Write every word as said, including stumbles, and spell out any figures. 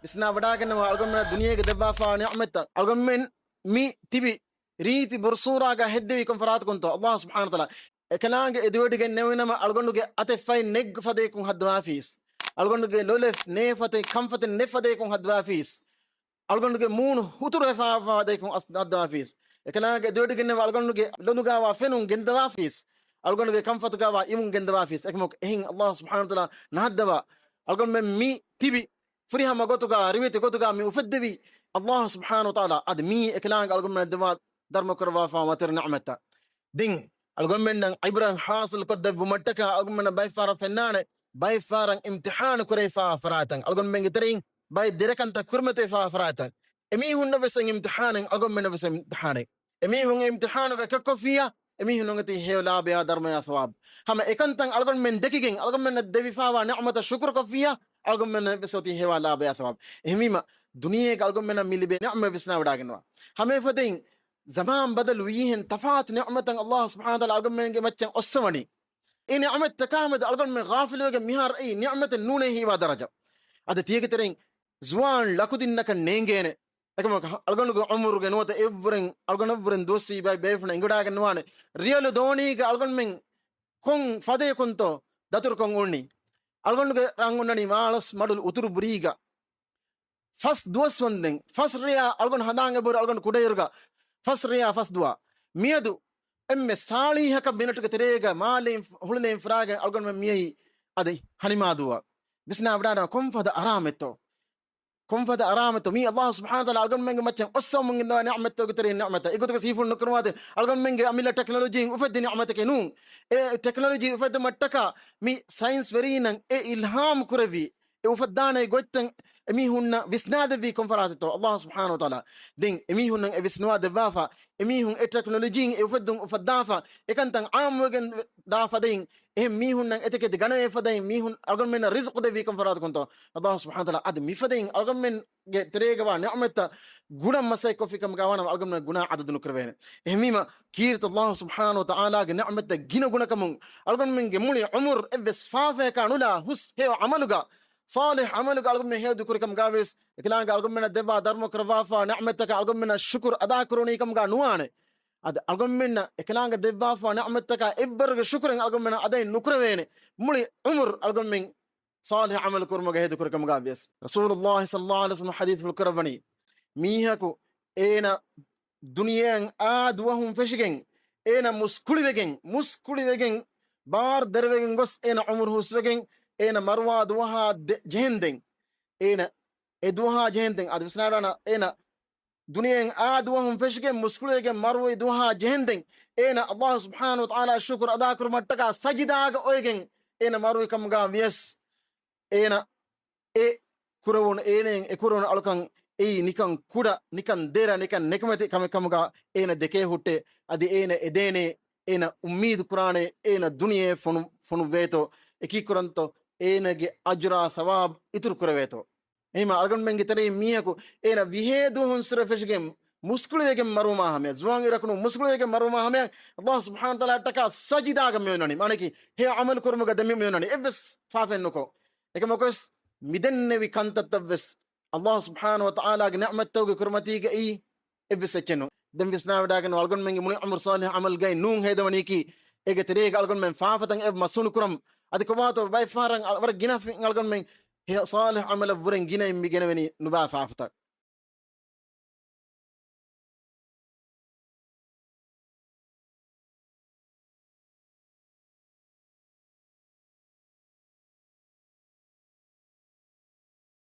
ވިސްނާ ވަޑާގަންނަވާ އަޅުގަނޑުމެންނަށް ދުނިޔޭގެ ދެއްވާފާ ނިޢުމަތްތައް. އަޅުގަނޑުމެން މި ތިބި ރީތި ބުރުސޫރާގަ ހެއްދެވީ ކޮން ފަރާތަކުންތޯ؟ އައްލާހު ސުބްޙާނަހު ވަތަޢާލާ އެކަލާނގެ އެދުވެޑިގެންނެވުނަމަ އަޅުގަނޑުގެ އަތެއް ފައިން ނެގް ފަދަޔަކުން ހައްދަވާފީސް. އަޅުގަނޑުގެ ލޮލެއް ނޭ ފަތެއް ކަންފަތެއް ނެ ފަދަޔަކުން ހައްދަވާފީސް. އަޅުގަނޑުގެ މޫނު ހުތުރުވެފާ ފަދަޔަކުން އަސް-، ހައްދަވާފީސް. އެކަލާނގެ އެދުވެޑިގެންނެވުނަ އަޅުގަނޑުގެ ލޮލުގާވާ ފެނުން ގެންދަވާފީސް. އަޅުގަނޑުގެ ކަންފަތުގާވާ އިވުން ގެންދަވާފީސް. އެކަމަކު އެހެން އައްލާހު ސުބްޙާނަހު ވަތަޢާލާ ނަހައްދަވާ އަޅުގަނޑުމެން މި ތިބި ފުރިހަމަ ގޮތުގާ، ރިވެތި ގޮތުގާ މި އުފެއްދެވީ އައްލާހު ސުބްޙާނަހު ވަތަޢާލާ އަދި މީ އެކަލާނގެ އަޅުގަނޑުމެންނަށް ދެއްވާ ދަރުމަކުރައްވާފާ ވަތަރު ނިޢުމަތްތައް. ދެން އަޅުގަނޑުމެންނަށް ޢިބްރަތް ޙާޞިލް ކޮށްދެއްވުމަށްޓަކާ އަޅުގަނޑުމެންނަށް ބައެއް ފަހަރަށް ފެންނާނެ، ބައެއް ފަހަރަށް އިމްތިޙާނު ކުރެވިފާ ފަރާތްތައް، އަޅުގަނޑުމެންގެ ތެރެއިން ބައެއް ދެރަކަންތައް ކުރިމަތިވެފާ ފަރާތްތައް. އެމީހުންނަށް ވެސް އިމްތިޙާނެއް، އަޅުގަނޑުމެންނަށް ވެސް އިމްތިޙާނެއް. އެމީހުން އިމްތިޙާނުގަ ކެއްކޮށްފިއްޔާ، އެމީހުން އޮތީ ހެޔޮ ލާބަޔާ ދަރުމަޔާ ސަވާބު. ހަމަ އެކަންތައް އަޅުގަނޑުމެން ދެކިގެން އަޅުގަނޑުމެންނަށް ދެވިފާވާ ނިޢުމަތަށް ޝުކުރު ކޮށްފިއްޔާ، އަޅުގަނޑުމެންނަށް ވެސް އޮތީ ހެޔޮ ލާބަޔާ ސަވާބު. އެހެންވީމަ، ދުނިޔޭގަ އަޅުގަނޑުމެންނަށް މި ލިބޭ ނިޢުމަތް ވިސްނާވަޑާގަންނަވާ. ހަމަ އެފަދައިން ޒަމާން ބަދަލު ވީހެން ތަފާތު ނިޢުމަތަށް އައްލާހު ސުބްޙާނަހު ވަތަޢާލާ އަޅުގަނޑުމެންގެ މައްޗަށް އޮއްސަވަނީ. އެ ނިޢުމަތްތަކާމެދު އަޅުގަނޑުމެން ޣާފިލުވެގެން މިހާރު އެއީ ނިޢުމަތެއް ނޫނޭ ހީވާ ދަރަޖަ. އަދި ތިޔަގެ ތެރެއިން ޒުވާން ޅަކުދިންނަކަށް ނޭނގޭނެ. އެކަމަކު އަޅުގަނޑުގެ ޢުމުރުގެ ނުވަތަ އެއްވުރެން، އަޅުގަނޑަށްވުރެން ދުވަސްވީ ބައި ބޭފުޅުން އެނގިވަޑާގަންނަވާނެ. ރިޔަލު ދޯނީގަ އަޅުގަނޑުމެން ކޮން ފަދަޔަކުންތޯ ދަތުރުކޮށް އުޅުނީ؟ އަޅުގަނޑުގެ ރަން އުންނަނީ މާޅޮސް މަޑުލު އުތުރު ބުރީގަ. ފަސް ދުވަސް ވަންދެން، ފަސް ރެޔާ އަޅުގަނޑު ހަނދާން އެބަހުރި އަޅުގަނޑު ކުޑައިރުގަ ފަސް ރެޔާ ފަސް ދުވާ. މިއަދު އެންމެ ސާޅީހަކަށް މިނެޓުގެ ތެރޭގަ މާލެއިން ހުޅުލައިން ފުރާގެން އަޅުގަނޑުމެން މިއައީ އަދި ހަނިމާދުވާ. ވިސްނާ ވަޑާނަ ކޮންފަދަ އަރާމެއްތޯ؟ ކޮންފަދަ އަރާމެއްތޯ؟ މީ އައްލާހު ސުބްޙާނަހު ވަތަޢާލާ އަޅުގަނޑުމެންގެ މައްޗަށް އޮއްސަވަމުން ގެންދަވާ ނިޢުމަތްތަކުގެ ތެރެއިން ނިޢުމަތަށް. އެގޮތުގަ ސީފުޅު ނުކުރުމާތި އަޅުގަނޑުމެންގެ އަމިއްލަ ޓެކްނޮލޮޖީން އުފެއްދި ނިޢުމަތެކޭ ނޫން. އެ ޓެކްނޮލޮޖީ އުފެއްދުމަށްޓަކާ މި ސައިންސް ވެރީންނަށް އެ އިލްހާމް ކުރެއްވި އެ އުފައްދާނެ ގޮތްތައް އެމީހުންނަށް ވިސްނާދެއްވީ ކޮން ފަރާތެއްތޯ؟ އައްލާހު ސުބްޙާނަހު ވަތަޢާލާ ދެން އެމީހުންނަށް އެ ވިސްނުވާ ދެއްވާފަ، އެމީހުން އެ ޓެކްނޮލޮޖީން އެ އުފެއްދުން އުފައްދާފަ، އެކަންތައް ޢާއްމުވެގެން ދާ ފަދައިން އެހެން މީހުންނަށް އެތަކެތި ގަނެވޭ ފަދައިން މީހުން އަޅުގަނޑުމެންނަށް ރިޒުޤު ދެއްވީ ކޮން ފަރާތަކުންތޯ؟ އައްލާހު ސުބްޙާނަހު ވަތަޢާލާ އަދި މިފަދައިން އަޅުގަނޑުމެންގެ ތެރޭގަވާ ނިޢުމަތްތައް ގުނަ މަސައްކަތް ކޮށްފިކަމުގަ ވާނަމަ އަޅުގަނޑުމެން ގުނާ އަދަދު ނުކުރެވޭނެ. އެހެންވީމަ، ކީރިތި އައްލާހު ސުބްޙާނަހު ވަތަޢާލާގެ ނިޢުމަތްތައް ގިނަ ގުނަކަމުން އަޅުގަނޑުމެންގެ މުޅި ޢުމުރު އެއްވެސް ފާފަޔަކާ ނުލާ ހުސް ހެޔޮ ޢަމަލުގަ، ޞާލިޙް ޢަމަލުގަ އަޅުގަނޑުމެން ހެޔޮ ދޫކުރިކަމުގަވެސް، އެކަލާނގެ އަޅުގަނޑުމެންނަށް ދެއްވާ ދަރުމަކުރައްވާފާ ނިޢުމަތްތަކަށް އަޅުގަނޑުމެންނަށް ޝުކުރު އަދާކުރުނީ ކަމުގަ ނުވާނެ. އަދި އަޅުގަނޑުމެންނަށް އެކަލާނގެ ދެއްވާފާ ނިޢުމަތްތަކާ އެއްވަރުގެ ޝުކުރެއް އަޅުގަނޑުމެންނަށް އަދައެއް ނުކުރެވޭނެ. މުޅި ޢުމުރު އަޅުގަނޑުމެން ޞާލިޙް ޢަމަލު ކުރުމުގަ ހެޔޮ ދޫކުރިކަމުގަ ވިޔަސް. ރަސޫލުﷲ ޞައްލަﷲު ޢަލައިހި ވަސައްލަމަ ޙަދީޘްފުޅު ކުރައްވަނީ، މީހަކު އޭނަ ދުނިޔެއަށް އާ ދުވަހުން ފެށިގެން، އޭނަ މުސްކުޅިވެގެން، މުސްކުޅިވެގެން، ބާރު ދެރަވެގެން ގޮސް އޭނަ ޢުމުރު ހުސްވެގެން، އޭނަ މަރުވާ ދުވަހާ ދެ-، ޖެހެންދެން، އޭނަ އެ ދުވަހާ ޖެހެންދެން، އަދި ވިސްނާލާނަ އޭނަ ދުނިޔެއިން އާ ދުވަހުން ފެށިގެން މުސްކުޅިވެގެން މަރުވި ދުވަހާ ޖެހެންދެން، އޭނަ އައްލާހު ސުބްޙާނަހު ވަތަޢާލާ ޝުކުރު އަދާކުރުމަށްޓަކާ ސަޖިދާގަ އޮވެގެން އޭނަ މަރުވި ކަމުގަ ވިޔަސް، އޭނަ އެ ކުރެވުނު، އޭނައަށް އެ ކުރެވުނު އަޅުކަން އެއީ ނިކަން ކުޑަ، ނިކަން ދެރަ، ނިކަން ނިކުމެތި ކަމެއް ކަމުގަ އޭނަ ދެކޭ ހުއްޓޭ. އަދި އޭނަ އެދޭނެ، އޭނަ އުއްމީދު ކުރާނެ، އޭނަ ދުނިޔެ ފޮނު-، ފޮނުއްވޭތޯ، އެކީ ކުރަންތޯ، އޭނަގެ އަޖުރާ ސަވާބު އިތުރު ކުރެވޭތޯ. އެހެންވީމަ އަޅުގަނޑުމެންގެ ތެރެއިން މީހަކު އޭނަ ވިހޭ ދުވަހުން ސުރެ ފެށިގެން މުސްކުޅިވެގެން މަރުވުމާ ހަމަޔަށް، ޒުވާން އިރަކު ނޫން، މުސްކުޅިވެގެން މަރުވުމާ ހަމަޔަށް އައްލާހު ސުބްޙާނަހު ވަތަޢާލާއަށްޓަކާ ސަޖިދާގަ މިއޮންނަނީ. މާނައަކީ ހެޔޮ ޢަމަލު ކުރުމުގަ ދެމި މިއޮންނަނީ. އެއްވެސް ފާފައެއް ނުކޮށް. އެކަމަކުވެސް މިދެންނެވި ކަންތައްތައްވެސް އައްލާހު ސުބްޙާނަހު ވަތަޢާލާގެ ނިޢުމަތްތަކުގެ ކުރިމަތީގައި އެއްވެސް އެއްޗެއް ނޫން. ދެން ވިސްނާވަޑާގަން އަޅުގަނޑުމެންގެ މުޅި ޢުމުރު ޞާލިޙް ޢަމަލުގައި ނޫން ހޭދަވަނީކީ، އޭގެ ތެރޭގަ އަޅުގަނޑުމެން ފާފަތައް އެބަ މަސްވުނު ކުރަން. އަދި ކޮބާތޯ ބައެއް ފަހަރަށް އަ-، ވަރަށް ގިނަ ފި-، އަޅުގަނޑުމެން ހެޔޮ ޞާލިޙް ޢަމަލަށް ވުރެން ގިނައިން މި ގެނެވެނީ ނުބާ ފާފަތައް.